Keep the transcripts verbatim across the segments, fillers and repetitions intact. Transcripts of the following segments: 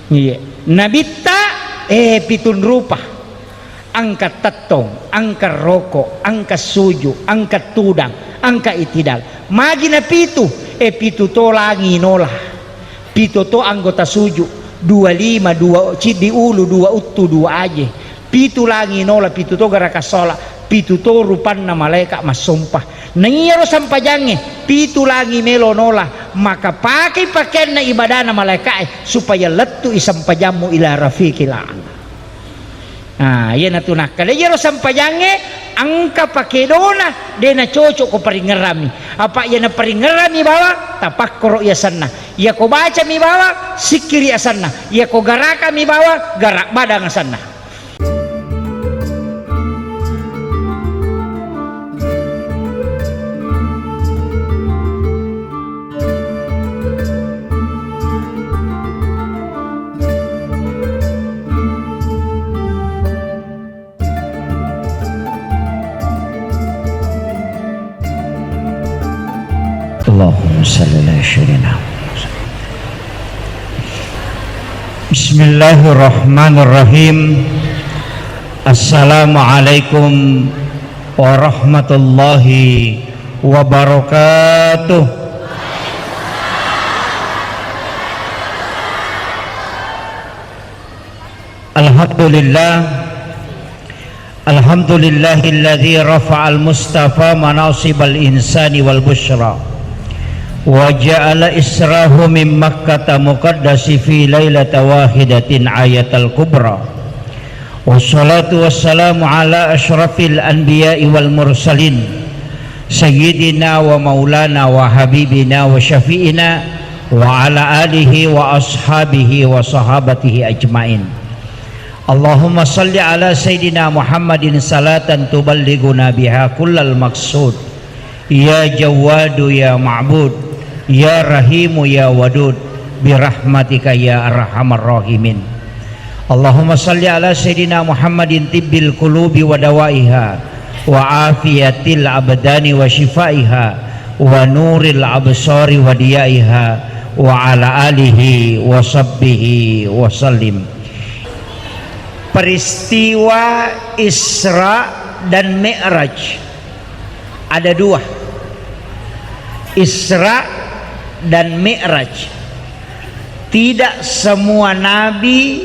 Iya. Nabitta, eh, pitun rupa. Angka tettong, angka roko, angka suju, angka tudang, angka itidal. Magi na pitu, eh, pitu to langi nola. Pitu to anggota suju, dua lima, dua ciddi ulu, dua uttu, dua aje. Pitu langi nola, pitu to garaka sola, pitu to rupanna malaika massompa. Na iyaro sampajangnge, pitu langi melo nola, maka pakei pakeanna ibadana malaikae supaya lettu'i sampajammu ila rafiqil a'la. Nah, iyanatu nakkeda iyaro sampajangnge engka pakedona, de nacocok ko paringngerami. Apa iya naparingngerami bawang, tapakkoro i asenna. Iya ko bacami bawang, sikkiri asenna. Iya ko garakami bawang, garak badang asenna. Allahumma salli ala sayyidina Muhammad. Bismillahirrahmanirrahim. Assalamualaikum warahmatullahi wabarakatuh. Alhamdulillah. Alhamdulillahilladzi rafa'al mustafa manasibal insani wal busyra. Wa ja'ala israhu min Makkata muqaddasi fi lailata wahidatin ayatal kubra. Wassalatu wassalamu ala asyrafil anbiya'i wal mursalin. Sayyidina wa maulana wa habibina wa syafi'ina wa ala alihi wa ashabihi wa sahabatihi ajmain. Allahumma salli ala sayyidina Muhammadin salatan tuballighuna biha kullal maqsud. Ya Jawwadu ya Ma'bud, ya Rahimu ya Wadud, birahmatika ya arhamar rahimin. Allahumma salli ala sayyidina Muhammadin tibbil qulubi wa dawaiha, wa afiyatil abdani wa shifaiha, wa nuril absari wa diyaiha, wa ala alihi wa sahbihi wa sallim. Peristiwa Isra dan Mi'raj ada dua. Isra dan Mi'raj. Tidak semua nabi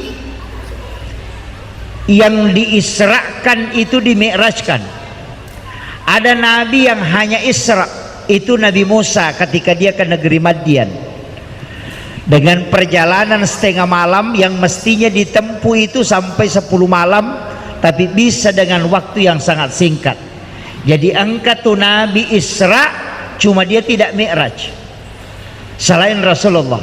yang diisrakan itu dimi'rajkan. Ada nabi yang hanya Isra, itu Nabi Musa ketika dia ke negeri Madian. Dengan perjalanan setengah malam yang mestinya ditempuh itu sampai sepuluh malam, tapi bisa dengan waktu yang sangat singkat. Jadi engka tu nabi Isra, cuma dia tidak Mi'raj. Selain Rasulullah.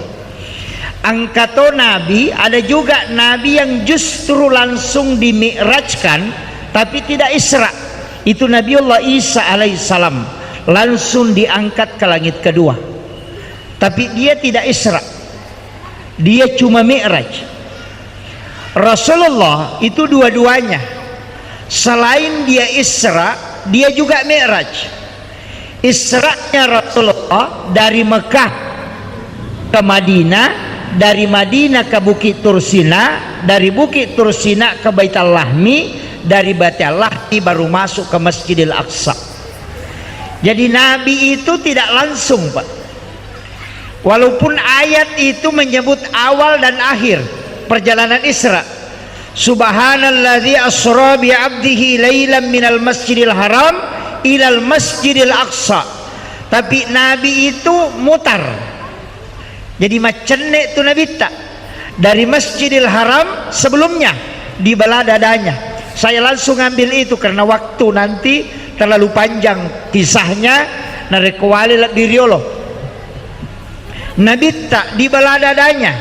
Engka to nabi, ada juga nabi yang justru langsung dimi'rajkan, tapi tidak Isra. Itu Nabiullah Isa alaihissalam, langsung diangkat ke langit kedua. Tapi dia tidak Isra. Dia cuma Mi'raj. Rasulullah itu dua-duanya. Selain dia Isra, dia juga Mi'raj. Isra'nya Rasulullah dari Mekah ke Madinah, dari Madinah ke Bukit Tursina, dari Bukit Tursina ke Baitul Lahmi, dari Baitul Lahmi baru masuk ke Masjidil Aqsa. Jadi Nabi itu tidak langsung, Pak. Walaupun ayat itu menyebut awal dan akhir perjalanan Isra. Subhanalladzi asra bi abdihi lailan minal masjidil haram ilal masjidil aqsa. Tapi Nabi itu mutar. Jadi macenne tu Nabitta. Dari Masjidil Haram sebelumnya dibelah dadanya. Saya langsung ambil itu karena waktu nanti terlalu panjang kisahnya, narekko wale lebbi riolo. Nabitta dibelah dadanya.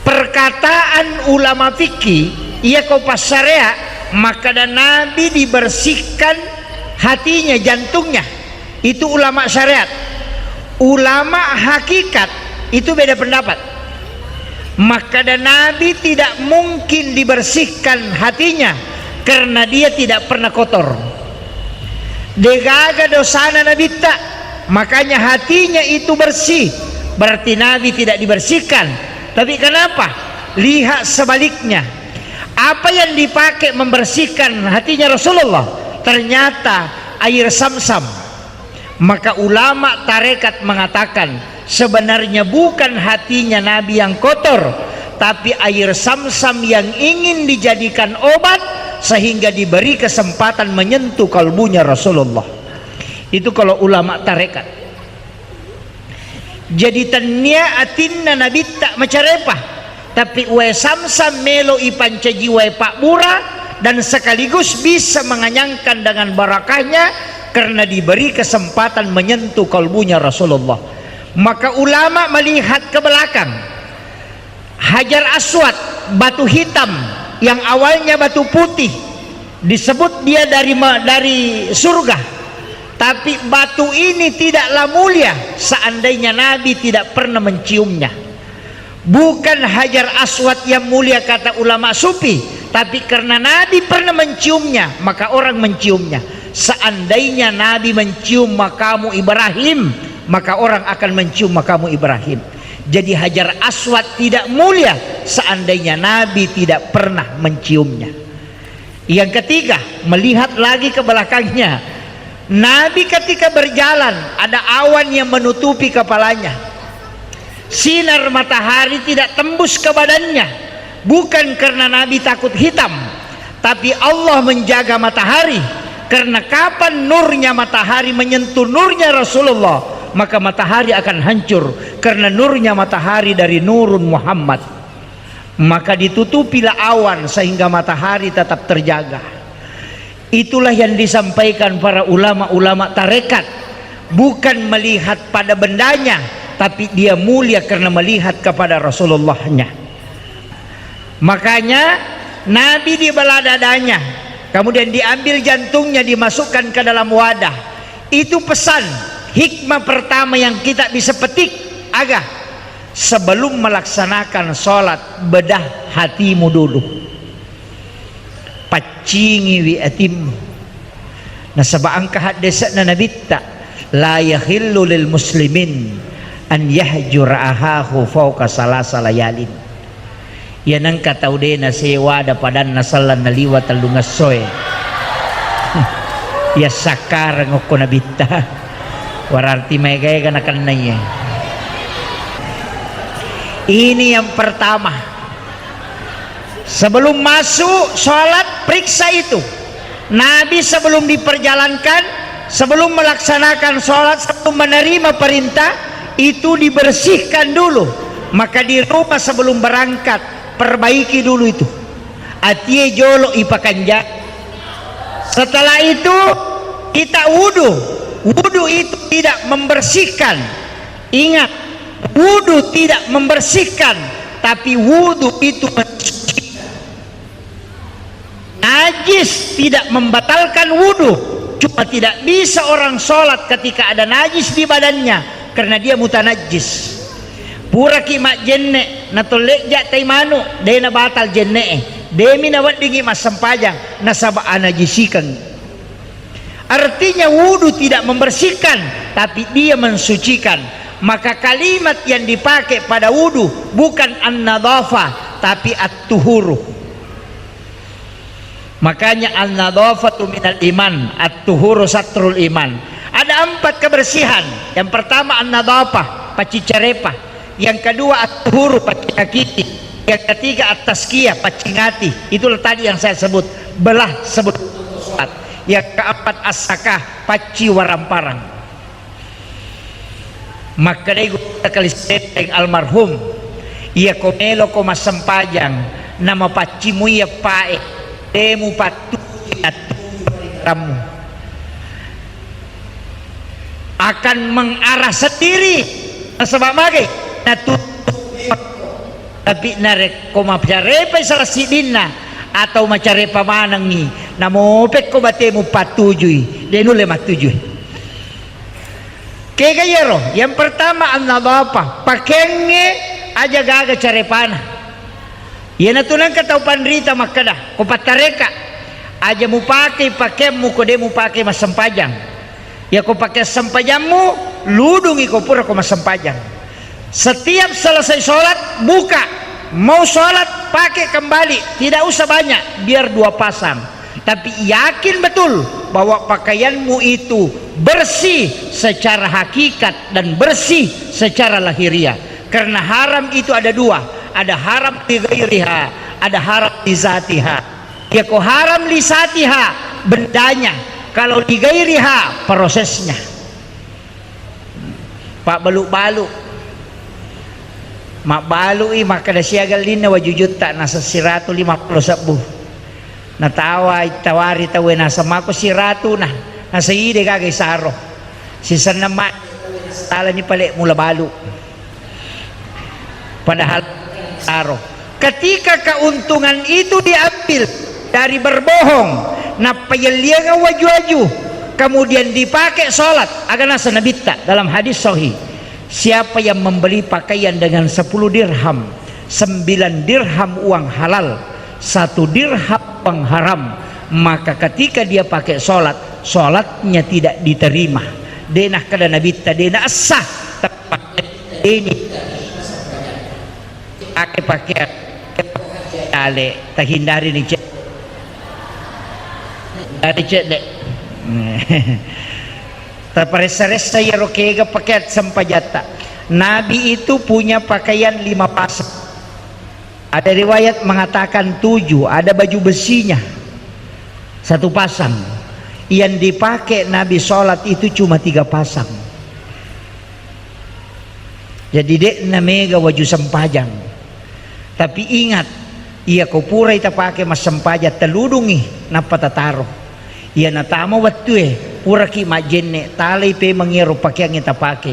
Perkataan ulama fikih, iya ko passarea, makkeda Nabi dibersihkan hatinya, jantungnya. Itu ulama syariat. Ulama hakikat itu beda pendapat. Makkeda Nabi tidak mungkin dibersihkan hatinya karena dia tidak pernah kotor. Degaga dosana Nabitta, makanya hatinya itu bersih. Berarti Nabi tidak dibersihkan. Tapi kenapa? Lihat sebaliknya. Apa yang dipakai membersihkan hatinya Rasulullah? Ternyata air Samsam. Maka ulama tarekat mengatakan, sebenarnya bukan hatinya Nabi yang kotor, tapi air Samsam yang ingin dijadikan obat sehingga diberi kesempatan menyentuh kalbunya Rasulullah. Itu kalau ulama tarekat. Jadi tennia atinna Nabitta macarepa, tapi wae Samsam melo ipancaji wae pabbura dan sekaligus bisa menganyangkan dengan barakahnya karena diberi kesempatan menyentuh kalbunya Rasulullah. Maka ulama melihat ke belakang. Hajar Aswad, batu hitam yang awalnya batu putih, disebut dia dari me-, dari surga. Tapi batu ini tidaklah mulia seandainya Nabi tidak pernah menciumnya. Bukan Hajar Aswad yang mulia kata ulama sufi, tapi karena Nabi pernah menciumnya, maka orang menciumnya. Seandainya Nabi mencium makamu Ibrahim, maka orang akan mencium makamu Ibrahim. Jadi Hajar Aswad tidak mulia seandainya Nabi tidak pernah menciumnya. Yang ketiga, melihat lagi ke belakangnya. Nabi ketika berjalan, ada awan yang menutupi kepalanya. Sinar matahari tidak tembus ke badannya. Bukan karena Nabi takut hitam, tapi Allah menjaga matahari. Karena kapan nurnya matahari menyentuh nurnya Rasulullah, maka matahari akan hancur. Karena nurnya matahari dari nurun Muhammad. Maka ditutupilah awan sehingga matahari tetap terjaga. Itulah yang disampaikan para ulama-ulama tarekat. Bukan melihat pada bendanya, tapi dia mulia karena melihat kepada Rasulullahnya. Makanya Nabi dibelah dadanya, kemudian diambil jantungnya, dimasukkan ke dalam wadah. Itu pesan, hikmah pertama yang kita bisa petik. Aga? Sebelum melaksanakan sholat, bedah hatimu dulu. Paccingiwi atimmu. Nasaba engka haddese'na Nabitta, "La yahillu lil muslimin an yahjura ahahu fauqa salasa layalin." Iya nengka tau de' nasewa ada padanna selleng naliwa tellung essoe. Iya sakkareng okko Nabitta. Berarti maega-ega nakennai. Ini yang pertama. Sebelum masuk sholat, periksa itu. Nabi sebelum diperjalankan, sebelum melaksanakan sholat, sebelum menerima perintah, itu dibersihkan dulu. Maka di rumah sebelum berangkat, perbaiki dulu itu. Atie jolo ipakanja. Setelah itu, kita wudu. Wudu itu tidak membersihkan. Ingat, wudu tidak membersihkan, tapi wudu itu mensucikan. Najis tidak membatalkan wudu, cuma tidak bisa orang sholat ketika ada najis di badannya, karena dia mutanajis. Puraki majjenne, natolle'ja tai manu, de' nabatal jenne'e, de'mi naweddingi massempajang, nasaba anajisikeng. Artinya, wudu tidak membersihkan, tapi dia mensucikan. Maka kalimat yang dipakai pada wudu bukan an-nadhafah, tapi at-tuhuru. Makanya an-nadhafatu minal iman, at-tuhuru satrul iman. Ada empat kebersihan. Yang pertama an-nadhafah, paccicarepa. Yang kedua at-tuhuru, paccingakiti. Yang ketiga at-tazkiyah, paccingati. Itulah tadi yang saya sebut, belah sebelum sholat. Yang keempat as-zakah, pacci waramparang. Makkedai gurutta Kalisenteng almarhum, iya ko meloko massempajang, namapacci mui eppae, de' mupattu attu rammu. Akan mengarah sendiri. Nasaba magai? Natu-, tapi narekko macarepai salah siddinna atau macarepa manengngi, namopekko batemu pattujui, de' nulle mattujui. Kega iyaro? Yang pertama, an-nadhafah, pakeangnge aja gaga carepana. Iyanatu nengka tau panrita makkeda, ko pattareka, aja mupakei pakeammu ko de' mupakei massempajang. Iya ko pake sempajammu, ludungi ko pura ko massempajang. Setiap selesai sholat, buka. Mau sholat, pakai kembali. Tidak usah banyak, biar dua pasang. Tapi yakin betul bahwa pakaianmu itu bersih secara hakikat dan bersih secara lahiriah. Karena haram itu ada dua. Ada haram li ghairiha, ada haram li zatiha. Ya, ko haram li zatiha, bendanya. Kalau li ghairiha, prosesnya. Pabbalu-balu. Mabbalui makkeda siaga linna wajujutta, naseng siratu lima pulo sebbu. Natawai, tawari tauwe, naseng mako siratu na, naseng ide gaga isaro. Sisenna ma-, salani pale mula balu. Padahal saro. Ketika keuntungan itu diambil dari berbohong, nappa yelliang waju-waju, kemudian dipakai sholat, aga naseng Nabitta dalam hadis sahih, siapa yang membeli pakaian dengan sepuluh dirham, sembilan dirham uang halal, satu dirham uang haram, maka ketika dia pakai sholat, sholatnya tidak diterima. Dena kada Nabitta, dena sah. Ini. Pakai pakaian. Ale, tahindari ni, cek. Dari cek, dek. Taparessa-ressa iyaro kega pakaian sempajatta. Nabi itu punya pakaian lima pasang. Ada riwayat mengatakan tujuh, ada baju besinya satu pasang. Yang dipakai Nabi sholat itu cuma tiga pasang. Jadi, de'na mega waju sempajang. Tapi ingat, iya ko purai tapake massempajang, taludungi nappa tataro. Iya natama wettue, puraki majjenne, talai pemeng iyaro pakeangnge tapake.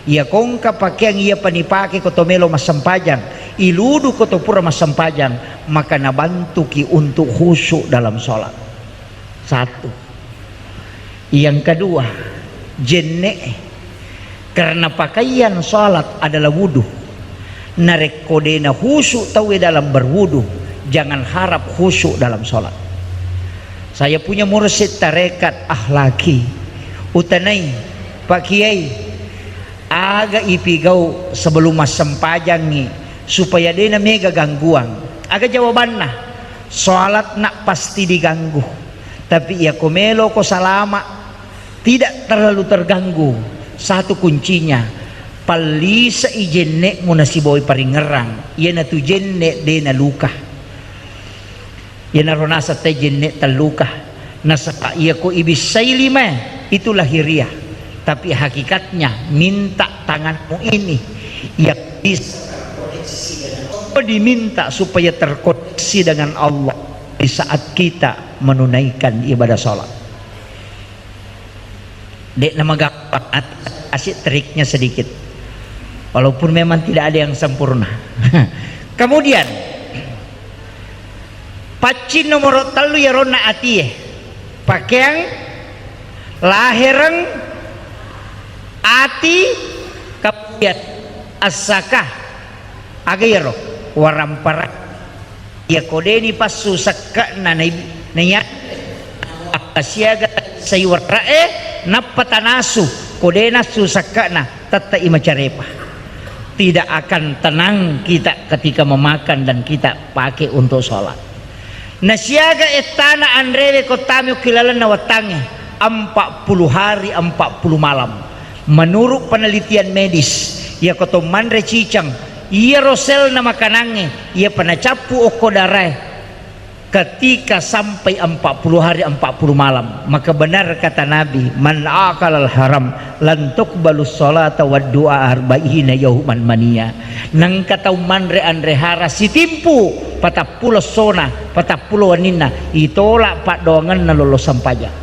Iya ko engka pakeang iyapa nipake ko to melo massempajang, iludu ko to pura massempajang, maka nabantuki untuk khusyuk dalam sholat. Satu. Yang kedua, jenne. Karena pakaian sholat adalah wudu. Narekko dena khusyuk tauwe dalam berwudu, jangan harap khusyuk dalam sholat. Saya punya mursyid tarekat akhlaki. Utanai, Pak Kiai, aga ipigau sebelum massempajangngi supaya dena mega gangguan? Aga jawabanna? Sholat nak pasti diganggu. Tapi iya ko melo ko salama, tidak terlalu terganggu. Satu kuncinya, pallisai jenne'mu nasibawai paringerrang, iyanatu jenne' de naluka. Iyanaro naseng te jenne' telluka. Nasaba iya ko ibissai limae, itu lahiriah. Tapi hakikatnya, minta tanganmu ini yang bisa terkoneksi dengan Allah, diminta supaya terkoneksi dengan Allah di saat kita menunaikan ibadah sholat. De'na magampang, kasih triknya sedikit. Walaupun memang tidak ada yang sempurna. Kemudian, paccing nomoro tellu yaronna atie. Pakeang, lahereng, ati, kemudian assaka. Aga iyaro? Warampara. Iya ko deni passu sekke'na nai-, naiya-, akkasiaga saiwerra'e, nappa tanasu, ko de nassu sekke'na, tette'i macarepa. Tidak akan tenang kita ketika memakan dan kita pakai untuk sholat. Nasiaga ettana anrewe ko tami okki lalenna wettangnge, empat puluh hari, empat puluh malam. Menurut penelitian medis, iya ko to manre ciceng, iyaro selna makanangnge, iyapa nacappu okko darae, ketika sampai empat puluh hari, empat puluh malam, maka benar kata Nabi, "Man akalal haram, lan tuqbalus sholata wad du'a arba'ina yauman mania." Nengka tau manre anre hara sitimpu patappulo essona, patappulo wenninna, itolak paddoangenna lollo sempajang.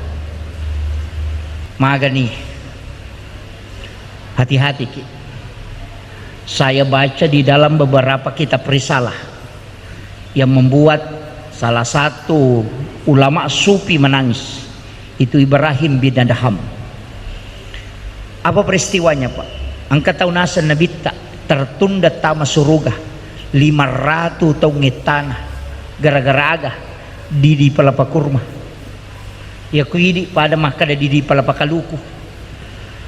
Magani. Hati-hati ki. Saya baca di dalam beberapa kitab risalah yang membuat salah satu ulama sufi menangis. Itu Ibrahim bin Adham. Apa peristiwanya, Pak? Engka tau naseng Nabitta tertunda tama suruga lima ratu taung ettana gara-gara aga? Didi palapa kurma. Iya ku idi pada makkada didi palapa kaluku.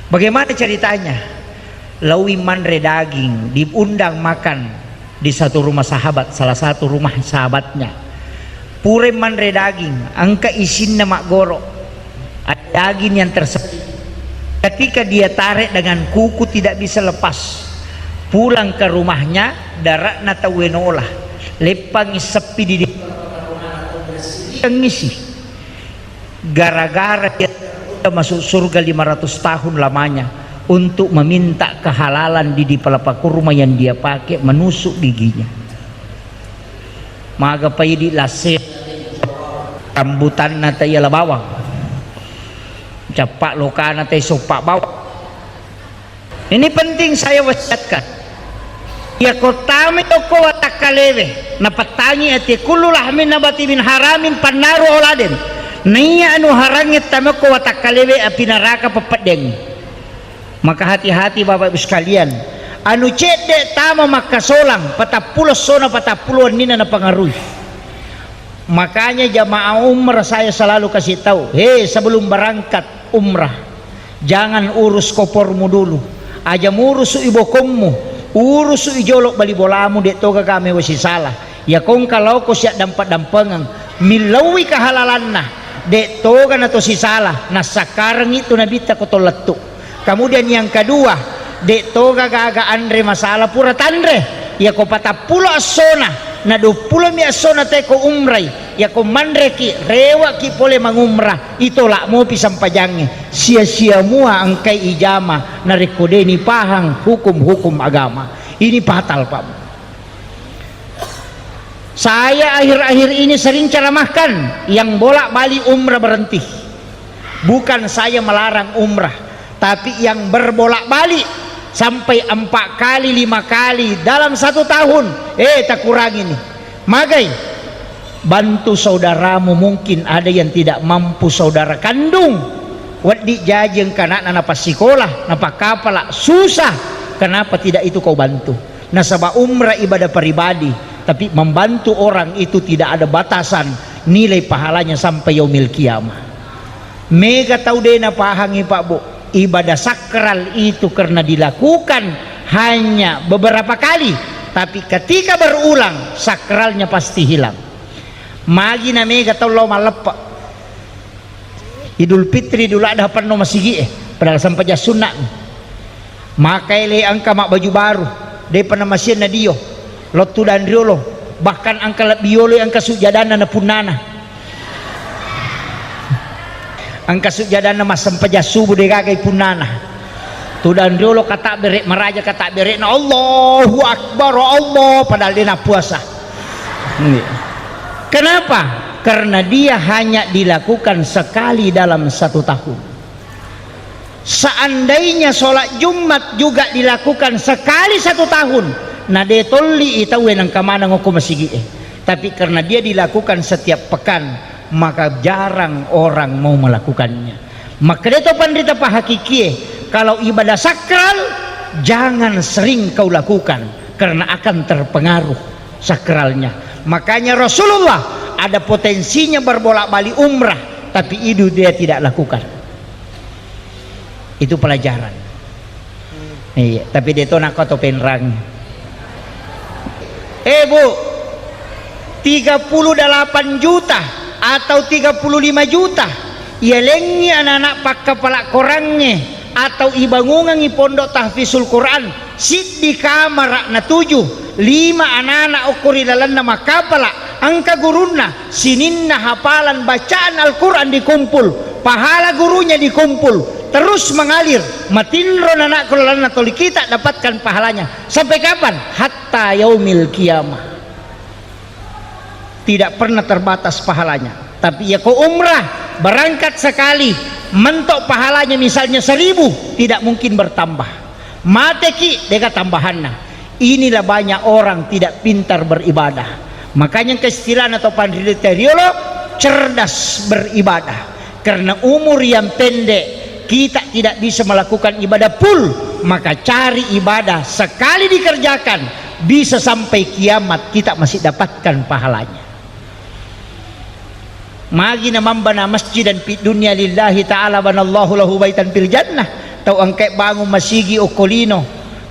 Bagaimana ceritanya? Laowi manre daging, diundang makan di satu rumah sahabat, salah satu rumah sahabatnya. Pura manre daging, engka isinna maggoro. Ada daging yang tersedia. Ketika dia tarik dengan kuku tidak bisa lepas. Pulang ke rumahnya, daratna tauwe nola. Leppangi seppi di, di, ngisi. Gara-gara dia masuk surga lima ratus tahun lamanya untuk meminta kehalalan di, di palapa kurma yang dia pakai menusuk giginya. Maga paidi lasse rambutanna tayala bawang. Cappa lokana tai soppa bawang. Ini penting saya wasiatkan. Iyako tama okko watakkalewe, napattangi ati kullu lahmin nabati min haramin pannaru auladen. Naiya anu harangnge tama okko watakkalewe api naraka peppeddeng. Maka hati-hati Bapak Ibu sekalian, anu cedde tama makkasolang, patappulo sona patappulo wennina napangarui. Makanya jamaah umrah saya selalu kasih tahu, "Hei, sebelum berangkat umrah, jangan urus kopormu dulu. Aja murusu ibokommu, urusu ijolo bali bolamu, de toga kame wasi salah. Ya kong kalau ko siap dampak-dampengeng, millaui kehalalanna, de toga na tosi salah, nassakkareng itu nabitta ko tollettu." Kemudian yang kedua, de toga gaga anre masalah pura tanre. Yako patappulo essona, na duappulo mi essona teko umrai. Yako manreki, rewaki pole mangumra, itolak mopi sampajangnge. Sia-sia mua engkai ijama, narekko deni pahang hukum-hukum agama. Ini fatal, Pak. Saya akhir-akhir ini sering ceramahkan, yang bolak-balik umrah berhenti. Bukan saya melarang umrah, tapi yang berbolak-balik sampai empat kali, lima kali dalam satu tahun, eh, takurangi nih. Magai, bantu saudaramu, mungkin ada yang tidak mampu saudara kandung. Weddi jaji engka anakna napassikola, napakkapala, susah. Kenapa tidak itu kau bantu? Nasaba umrah ibadah pribadi, tapi membantu orang itu tidak ada batasan nilai pahalanya sampai yaumil qiyamah. Mega tau de napahangi, Pak, Bu, ibadah sakral itu karena dilakukan hanya beberapa kali, tapi ketika berulang, sakralnya pasti hilang. Magi na mega tau lao malleppe. Idul Fitri, Idul Adha penno masigi e, padahal sempajang sunna. Maka ele engka mabbaju baru, depa namasianna dio, lottu dan riolo, bahkan engka lebbi yolo engka sujjadanna na punnana. Engka sujjadanna massempajang subuh de gagai punnana. Tudang riolo kata bere maraja kata berekna Allahu Akbar, Allah, padahal de nappuasa. Iya. Kenapa? Karena dia hanya dilakukan sekali dalam satu tahun. Seandainya sholat Jumat juga dilakukan sekali satu tahun, na de tolli i tauwe nengka maneng okko masigi e. Tapi karena dia dilakukan setiap pekan, maka jarang orang mau melakukannya. Makkeda to panrita pahakikie, kalau ibadah sakral, jangan sering kau lakukan, karena akan terpengaruh sakralnya. Makanya Rasulullah ada potensinya berbolak-balik umrah, tapi itu dia tidak lakukan. Itu pelajaran. Iya, tapi de to nako to penrang. Eh, Bu, tiga puluh delapan juta atau tiga puluh lima juta ialengngi anak-anak pakkapala korangnge atau ibangungengngi pondok tahfizul Quran, siddi kamara natuju, lima anak-anak okko ri lalenna makkapala, engka gurunna, sininna hafalan bacaan Al-Quran dikumpul, pahala gurunya dikumpul, terus mengalir, matinro nanakku lalenna toli kita dapatkan pahalanya. Sampai kapan? Hatta yaumil qiyamah. Tidak pernah terbatas pahalanya. Tapi ya ko umrah, berangkat sekali, mentok pahalanya misalnya seribu, tidak mungkin bertambah. Mateki, dega tambahanna. Inilah banyak orang tidak pintar beribadah. Makanya ke istilahna to panrita riolo, cerdas beribadah. Karena umur yang pendek, kita tidak bisa melakukan ibadah full, maka cari ibadah sekali dikerjakan, bisa sampai kiamat kita masih dapatkan pahalanya. Magi na mambana masjidan fid dunya lillahi ta'ala banallahu lahu baitan fil jannah. Tau engkai bangun masigi okko lino,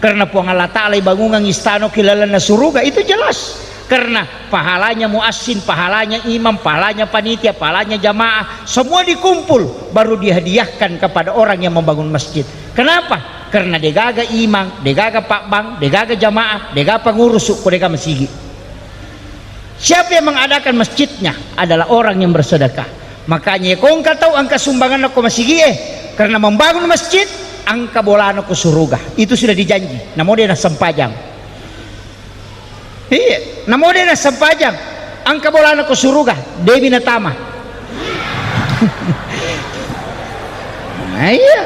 Karena Puang Allah Ta'ala ibangungang istana ki lalenna suruga, itu jelas. Karena pahalanya muassin, pahalanya imam, pahalanya panitia, pahalanya jamaah, semua dikumpul, baru dihadiahkan kepada orang yang membangun masjid. Kenapa? Karena degaga imam, degaga pabbang, degaga jamaah, degaga pengurus, ko dega masigi. Siapa yang mengadakan masjidnya adalah orang yang bersedekah. Makanya, ko engka tau engka sumbanganna ko masigi e, karena membangun masjid, engka bolana ko suruga. Itu sudah dijanji. Namo de nassempajang. Iya, namo de nassempajang. Engka bolana ko suruga, debi natama. Nah, iya.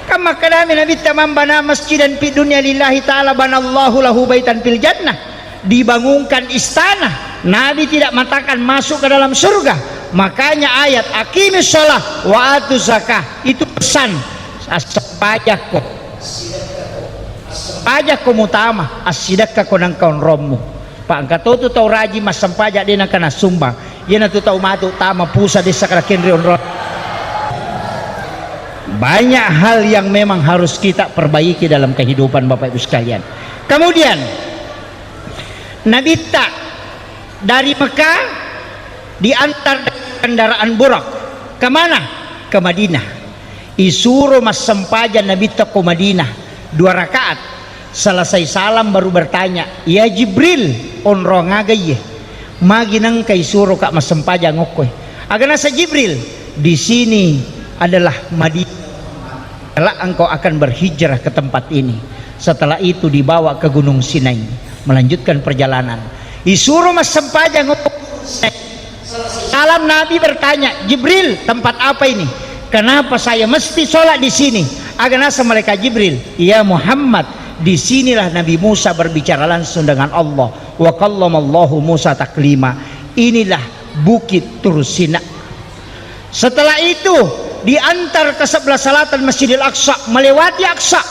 Kan makkedami Nabitta, "Man bana masjidan fid dunya lillahi ta'ala banallahu lahu baitan fil jannah." Dibangunkan istana. Nabi tidak mengatakan masuk ke dalam surga. Makanya ayat aqimis shalah wa atuz zakah itu pesan. Assempajakko. Pajakko mutama, assidekkako nengka onrommu. Pa engka totu tau rajin massempajang de nengka nassumbang. Iyanatu tau matu tama pusa dessa kada kenri onro. Banyak hal yang memang harus kita perbaiki dalam kehidupan Bapak Ibu sekalian. Kemudian, Nabitta dari Mekah diantar dengan kendaraan Burak. Kemana? Ke Madinah. Isuro massempajang Nabitta ko Madinah dua rakaat. Selesai salam baru bertanya, "Ya Jibril, onrong aga iye? Magi nengka isuroka massempajang okkoe?" Aga nasa Jibril, "Di sini adalah Madinah. Kelak engkau akan berhijrah ke tempat ini." Setelah itu dibawa ke Gunung Sinai, melanjutkan perjalanan. Isuro massempajang okko Gunung Sinai. Salam Nabi bertanya, "Jibril, tempat apa ini? Kenapa saya mesti sholat di sini?" Aga nasa malaikat Jibril, "Ya Muhammad, di sinilah Nabi Musa berbicara langsung dengan Allah. Wa kallamallahu Musa taklima. Inilah Bukit Tursina." Setelah itu diantar ke sebelah selatan Masjidil Aqsa, melewati Aqsa.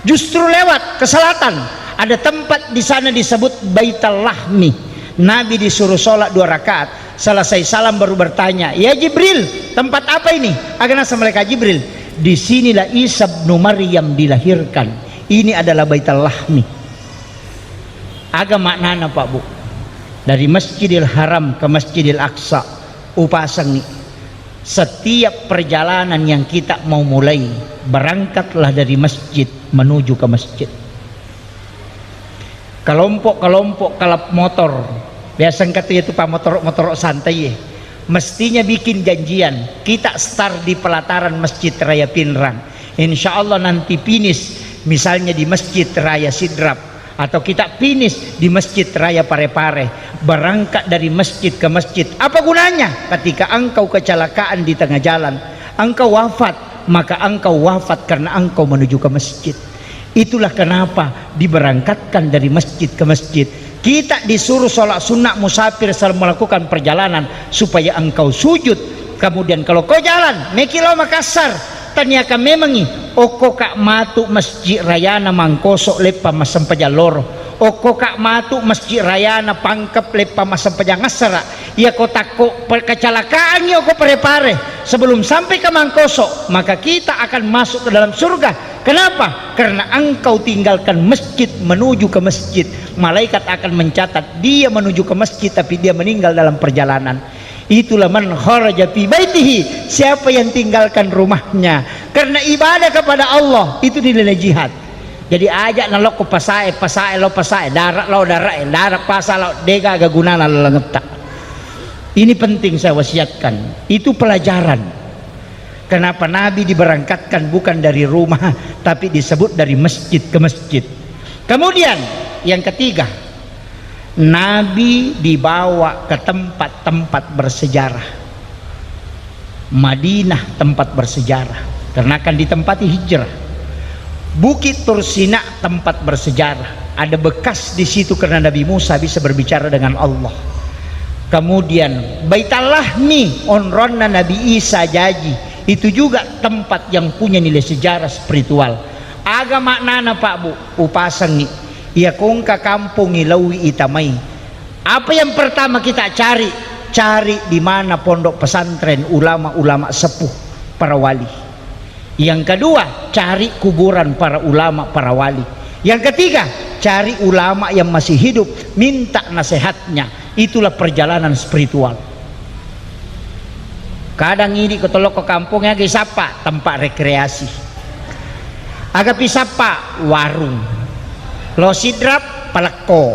Justru lewat ke selatan, ada tempat di sana disebut Baital Lahmi. Nabi disuruh sholat dua rakaat. Selesai salam baru bertanya, "Ya Jibril, tempat apa ini?" Aga nasa malaikat Jibril, "Di sinilah Isa bin Maryam dilahirkan. Ini adalah Baital Lahmi." Aga maknana, Pak Bu? Dari Masjidil Haram ke Masjidil Aqsa, upasangi. Setiap perjalanan yang kita mau mulai, berangkatlah dari masjid menuju ke masjid. Kelompok-kelompok kalap motor, biasa engka tu, yaitu pa motor-motor santai, mestinya bikin janjian, kita start di pelataran Masjid Raya Pinrang. Insya Allah nanti finish, misalnya di Masjid Raya Sidrap, atau kita finish di Masjid Raya Parepare. Berangkat dari masjid ke masjid. Apa gunanya? Ketika engkau kecelakaan di tengah jalan, engkau wafat, maka engkau wafat karena engkau menuju ke masjid. Itulah kenapa diberangkatkan dari masjid ke masjid. Kita disuruh sholat sunnah musafir selama melakukan perjalanan supaya engkau sujud. Kemudian kalau kau jalan, meki lao Makassar, taniakan memangi, okko ka matu Masjid Rayana Mangkoso leppa massempajang loro. Okko ka matu Masjid Rayana Pangkep leppa massempajang assara. Iya ko takko pe-, kecelakaangi okko Parepare sebelum sampai ke Mangkoso, maka kita akan masuk ke dalam surga. Kenapa? Karena engkau tinggalkan masjid menuju ke masjid. Malaikat akan mencatat dia menuju ke masjid, tapi dia meninggal dalam perjalanan. Itulah man kharaja fi baitihi, siapa yang tinggalkan rumahnya karena ibadah kepada Allah, itu dinilai jihad. Jadi aja nalokko pasae, pasae lo pasae, darat lo darat, darat pasa lo, dega aga gunana lalengetta. Ini penting saya wasiatkan. Itu pelajaran. Kenapa Nabi diberangkatkan bukan dari rumah, tapi disebut dari masjid ke masjid. Kemudian, yang ketiga, Nabi dibawa ke tempat-tempat bersejarah. Madinah tempat bersejarah, karena akan ditempati hijrah. Bukit Tursina tempat bersejarah, ada bekas di situ karena Nabi Musa bisa berbicara dengan Allah. Kemudian, Baital Lahmi, onronna Nabi Isa jaji, itu juga tempat yang punya nilai sejarah spiritual. Aga maknana, Pak Bu? Upasangi. Iya ko engka kampongi laui itamai. Apa yang pertama kita cari? Cari di mana pondok pesantren, ulama-ulama sepuh, para wali. Yang kedua, cari kuburan para ulama, para wali. Yang ketiga, cari ulama yang masih hidup, minta nasihatnya. Itulah perjalanan spiritual. Kadang idi ko tolokko kampung, aga isappa, tempat rekreasi. Aga pisappa, warung. Lo sidrap, palekko.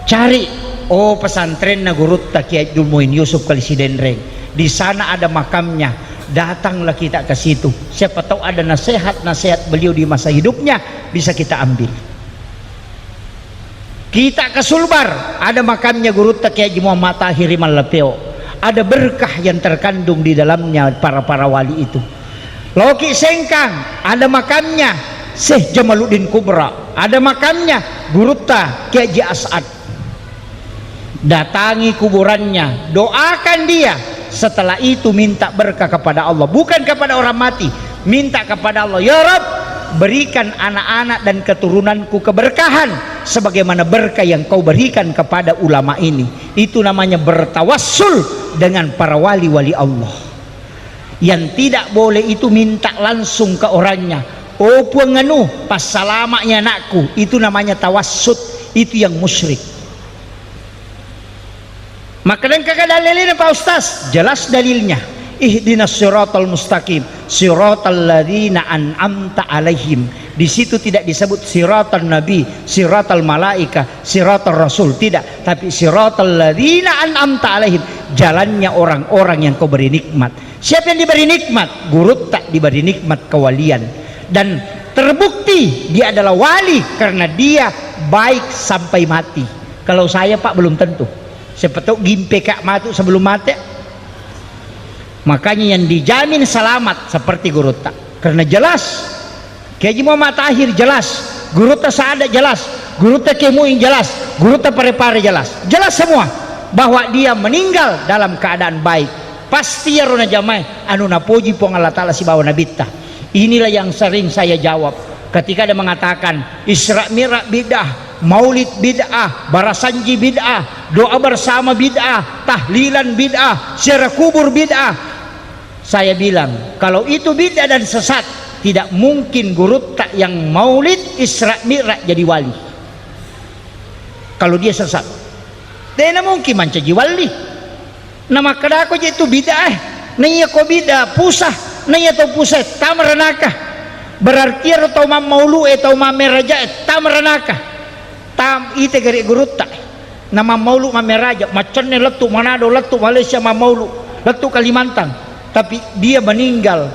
Cari, oh, pesantrenna gurutta Kiai Abdul Muin Yusuf Kali Sidenreng. Di sana ada makamnya. Datanglah kita ke situ. Siapa tahu ada nasihat-nasihat beliau di masa hidupnya bisa kita ambil. Kita ke Sulbar, ada makamnya gurutta Kiai Haji Muhammad Tahir Mallapeo. Ada berkah yang terkandung di dalamnya para-para wali itu. Loki Sengkang, ada makamnya Syekh Jamaluddin Kubra, ada makamnya gurutta Kiai Haji As'ad. Datangi kuburannya, doakan dia. Setelah itu minta berkah kepada Allah, bukan kepada orang mati. Minta kepada Allah, "Ya Rabb, berikan anak-anak dan keturunanku keberkahan sebagaimana berkah yang Kau berikan kepada ulama ini." Itu namanya bertawassul dengan para wali-wali Allah. Yang tidak boleh itu minta langsung ke orangnya. "Oh Puang anu, passalama'nya anakku." Itu namanya tawassut. Itu yang musyrik. Maka engka dalilnya, Pak Ustaz? Jelas dalilnya. "Ihdinas siratal mustaqim, siratal ladzina an'amta alaihim." Di situ tidak disebut siratal nabi, siratal malaika, siratal rasul, tidak. Tapi siratal ladzina an'amta alaihim, jalannya orang-orang yang Kau beri nikmat. Siapa yang diberi nikmat? Gurutta diberi nikmat kewalian. Dan terbukti dia adalah wali karena dia baik sampai mati. Kalau saya, Pak, belum tentu. Siapa tahu gimpe ka matu sebelum mati. Makanya yang dijamin selamat seperti gurutta. Karena jelas, Kiai Haji Muhammad Tahir jelas, gurutta Saada jelas, gurutta Kiai Muin jelas, gurutta Pare-Pare jelas. Jelas semua bahwa dia meninggal dalam keadaan baik. Pasti iyaro najamai anu napoji Puang Allah Ta'ala sibawa Nabitta. Inilah yang sering saya jawab ketika ada mengatakan Isra Mi'raj bid'ah, Maulid bid'ah, Barasanji bid'ah, doa bersama bid'ah, tahlilan bid'ah, ziarah kubur bid'ah. Saya bilang, kalau itu bid'ah dan sesat, tidak mungkin gurutta yang Maulid Isra Mi'raj jadi wali. Kalau dia sesat, dena mungkin mancaji wali. Namakkedako je tu bid'ah, eh. Naiya ko bid'ah pusah, naiya tau pusah tama ranaka. Berarti ero tau mammaulu e, tau mammeraja e tama ranaka. Tam ite gare gurutta. Na mammaulu mammeraja, maccenne lettu Manado, lettu Malaysia mammaulu, lettu Kalimantan. Tapi dia meninggal,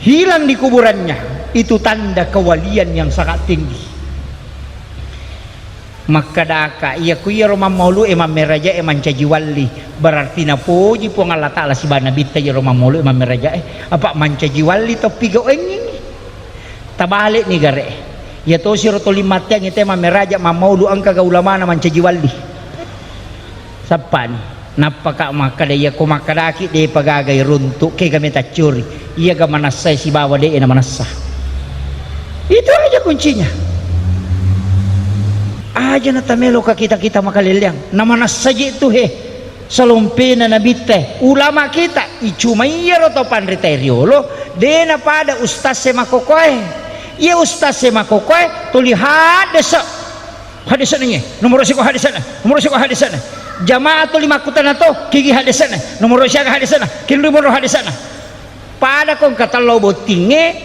hilang di kuburannya. Itu tanda kewalian yang sangat tinggi. Makkedaka, iya ku iyaro mammaulu e mammeraja e mancaji walli, berarti napoji Puang Allah Ta'ala sibawa Nabitta iyaro mammaulu e mammeraja e, apa mancaji walli toppi gau enging. Tabale ni gare. Iya tosi ro toli matteang ite mammeraja mammaulu engka ga ulamana mancaji walli. Sappani. Nappaka makkeda, iya ko makkedaki depa gaga iruntu, kega metaccuri, iyaga manessai sibawa de na manessa. Itu aja kuncinya. Aja na tamelo ka kita-kita makaleleang, na manessa je tu he. Salompena nabitte, ulama kita, icuma iyaro to panrita riolo, de na pada ustaz e makokoe. Iya ustaz e makokoe, tuli haddese. Haddese'na iye, nomoro siko haddese'na, nomoro siko haddese'na. Jamaah tuli makkutana to, kigi haddese'na, nomoro siaga haddese'na, kinri monro haddese'na. Pada ko engka tello bottingnge,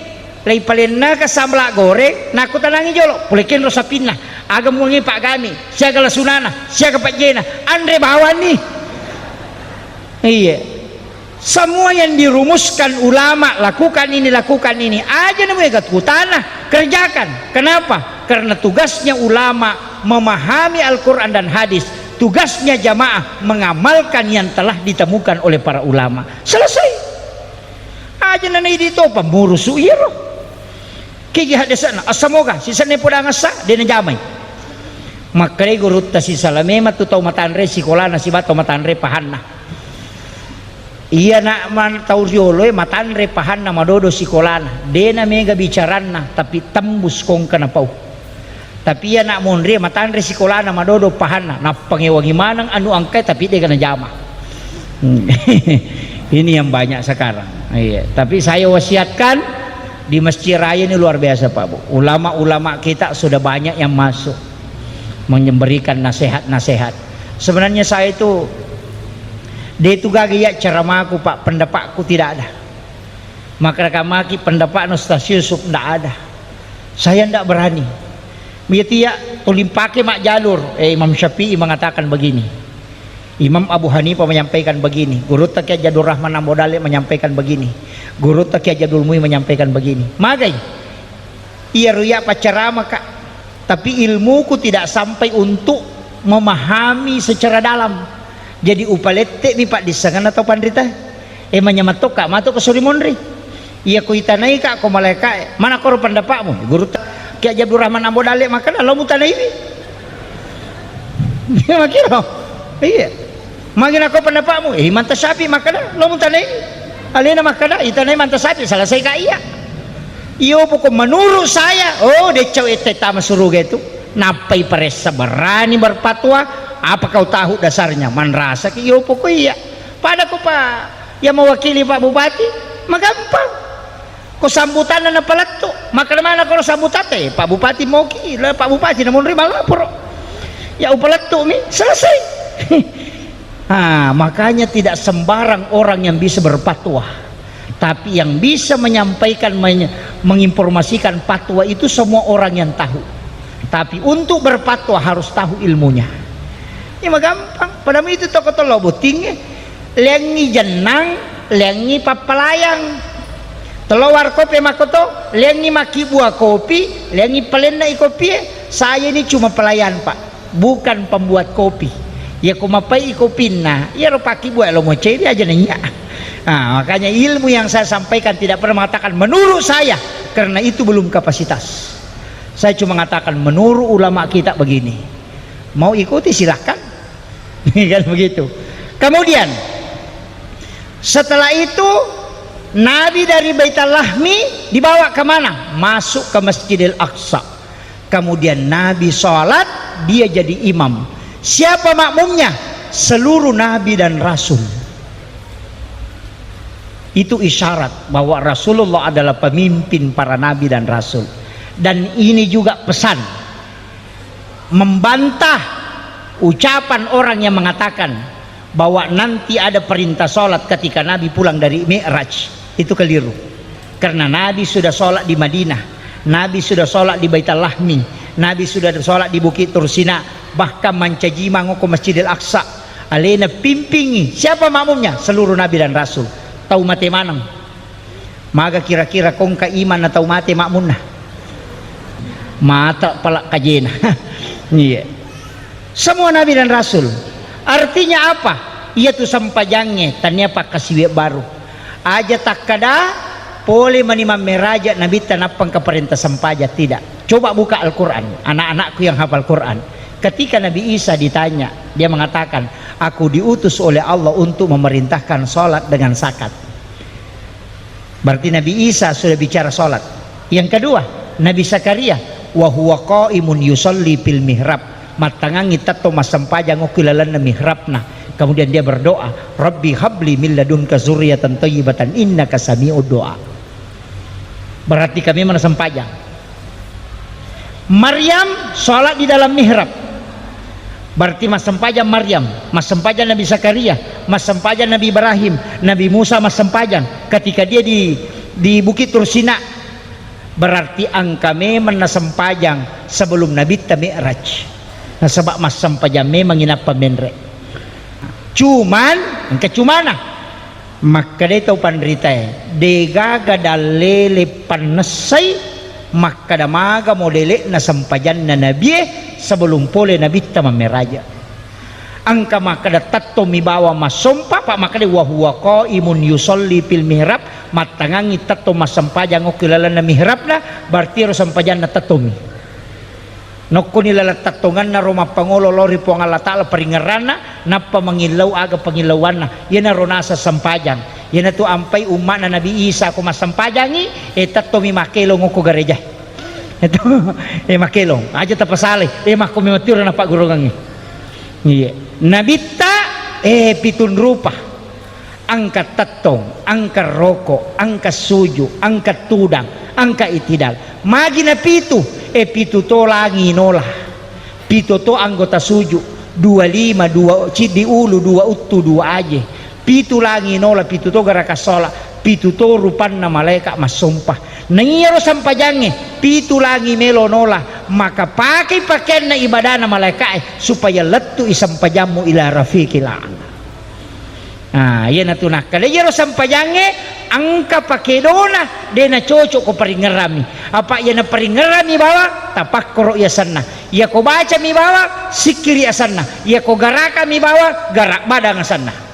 leipalennaka sambala goreng, nakkutanangi jolo, pole kenro sapinna, aga muangi paggami, siaga lasunana, siaga pajjena, anre bawanni. Iya. Semua yang dirumuskan ulama, lakukan ini, lakukan ini, aja na muega kutana, kerjakan. Kenapa? Karena tugasnya ulama memahami Al-Quran dan hadis. Tugasnya jamaah mengamalkan yang telah ditemukan oleh para ulama. Selesai. Aja na idi to pamurusu iyaro. Kegi haddese'na, assamoga, sisenna podang assa, de najamai. Makkedai gurutta sisalame matu tau matanre sikolana siba tau matanre pahanna. Iya na man-, tau rioloe matanre pahanna madodo sikolana, de na mega bicaranna, tapi tembus kongka napau. Tapi iya na monrie matanre sikolana madodo pahanna, nappangewangi maneng anu angkai tapi dega najama. Hmm. Ini yang banyak sekarang. Iya, tapi saya wasiatkan di Masjid Raya ini luar biasa, Pak Bu. Ulama-ulama kita sudah banyak yang masuk memberikan nasihat-nasihat. Sebenarnya saya itu, de' itu gaga ya ceramahku, Pak, pendapatku tidak ada. Maka kamaki pendapatna Ustaz Yusuf ndak ada. Saya ndak berani. Miyati ya, tuli pake mak jalur. Eh, Imam Syafi'i mengatakan begini. Imam Abu Hanifah menyampaikan begini. Gurutta Kiai Abdul Rahman Ambo Dalek menyampaikan begini. Gurutta Kiai Abdul Muin menyampaikan begini. Magai. Iya ruya pacarama, Kak. Tapi ilmuku tidak sampai untuk memahami secara dalam. Jadi upalette mi paddissengenna tau panrita. Eh, manyameng tokka matu ko suri monri. Iya ko itanai ka ko malaika e. Mana koro pendapatmu? Gurutta Kiai Abdul Rahman Ambo Dalek makkeda lo mutanaiwi. Iya makkiro. Iya. Magi nako pendapatmu? Eh, Imam Syafi'i makkeda lo mutanaiwi. Alena makkeda itanai Imam Syafi'i, selesai ka iya. Iyo pokok menurut saya, oh, decau ette tama suruga itu. Nappai paressa berani berfatwa, apa kau tahu dasarnya? Manrasaki iyo pokok iya. Pada ko Pak, yang mewakili Pak Bupati, magampang. Ko sambutanna napalettu, makkeda mana ko sambutatte, eh, Pak Bupati moki, le Pak Bupati namonri malaporo. Ya upalettu mi, selesai. Ah, makanya tidak sembarang orang yang bisa berfatwa. Tapi yang bisa menyampaikan, menye-, menginformasikan fatwa itu semua orang yang tahu. Tapi untuk berfatwa harus tahu ilmunya. Ini mah gampang. Pada itu toko tolo bottingnge. Leangngi jennang, leangngi pappalayang. Telo warkopi makkoto, leangngi makkibbua kopi, leangngi palenna i kopie. Saya ini cuma pelayan, Pak, bukan pembuat kopi. Ya ko mapai i kopinna, iyaro pakkibbuai lo moceri aja nanya. Nah, makanya ilmu yang saya sampaikan tidak pernah mengatakan menurut saya, karena itu belum kapasitas. Saya cuma mengatakan menurut ulama kita begini. Mau ikuti silahkan. Kan begitu. Kemudian setelah itu Nabi dari Baitul Lahmi dibawa ke mana? Masuk ke Masjidil Aqsa. Kemudian Nabi sholat, dia jadi imam. Siapa makmumnya? Seluruh nabi dan rasul. Itu isyarat bahwa Rasulullah adalah pemimpin para nabi dan rasul. Dan ini juga pesan membantah ucapan orang yang mengatakan bahwa nanti ada perintah sholat ketika Nabi pulang dari Mi'raj. Itu keliru. Karena Nabi sudah sholat di Madinah, Nabi sudah sholat di Baitul Lahmi, Nabi sudah sholat di Bukit Tursina, bahkan mancaji mangoko Masjidil Aqsa. Alena pimpingi. Siapa makmumnya? Seluruh Nabi dan Rasul. Tau mate maneng. Maga kira-kira kongka iman na tau mate makmunna? Mata pala kajena. Iya. Semua nabi dan rasul. Artinya apa? Iya tu sempajangnge, tania pakkasiwe baru. Aja takkada pole mani mammeraja nabitta nappa engka parenta sempaja, tidak. Coba buka Al-Quran, anak-anakku yang hafal Quran. Ketika Nabi Isa ditanya, dia mengatakan, "Aku diutus oleh Allah untuk memerintahkan sholat dengan zakat." Berarti Nabi Isa sudah bicara sholat. Yang kedua, Nabi Zakaria, "Wa huwa qaimun yusalli fil mihrab." Mattangangi tetto massempajang okko ilalenna mihrabna. Kemudian dia berdoa, "Rabbi habli min ladunka zurriyatan thayyibatan innaka sami'ud du'a." Berarti kami mana sempajang. Maryam sholat di dalam mihrab. Berarti massempajang Maryam, massempajang Nabi Zakaria, massempajang Nabi Ibrahim, Nabi Musa massempajang ketika dia di, di Bukit Tursina. Berarti engka memang nasempajang sebelum Nabitta Mi'raj. Nasaba massempajang memang inappa menre. Cuman, engka cumana. Makkedai tau panritae, degaga dallele pannessai makkeda maga modele'na sempajanna nabie sebelum pole nabitta mammeraja. Engka makkeda tettomi bawang massompa, pa makkeda wa huwa qaimun yusalli fil mihrab, mattangangi tetto massempajang okko ilalenna mihrabna, berarti ero sempajanna tettomi. Nokkoni laleng tettongenna ro mappangolo lao ri Puang Allah Ta'ala paringerranna, nappa mangillau aga pangillauanna. Iyanaro naseng sempajang. Iyanatu ampai umma'na Nabi Isa ko massempajangi, e tettomi makkelong okko gareja. Itu, e makkelong. Aja tapasalai. E makko memang tiro napaggurungengngi. Iya. Nabitta, e pitun rupa. Engka tettong, engka roko, engka suju, engka tudang, engka itidal. Magi na pitu? E, pitu to langi nola. Pitu to anggota suju, dua lima, dua ciddi ulu, dua uttu, dua aje. Pitu langi nola, pitu to garaka sola, pitu to rupanna malaika massompa. Na iyaro sempajangnge, pitu langi melo nola, maka pakei pakeanna ibadana malaikae supaya lettu'i sempajammu ila rafiqil a'la. Ah, iyanatu nakkeda iyaro sempajangnge engka pakedona, de nacocok ko paringerrami. Apa iya naparingerrami bawang, tapakkoro iya senna. Iya ko bacami bawang, sikkiri asenna. Iya ko garakami bawang, garak badang asenna.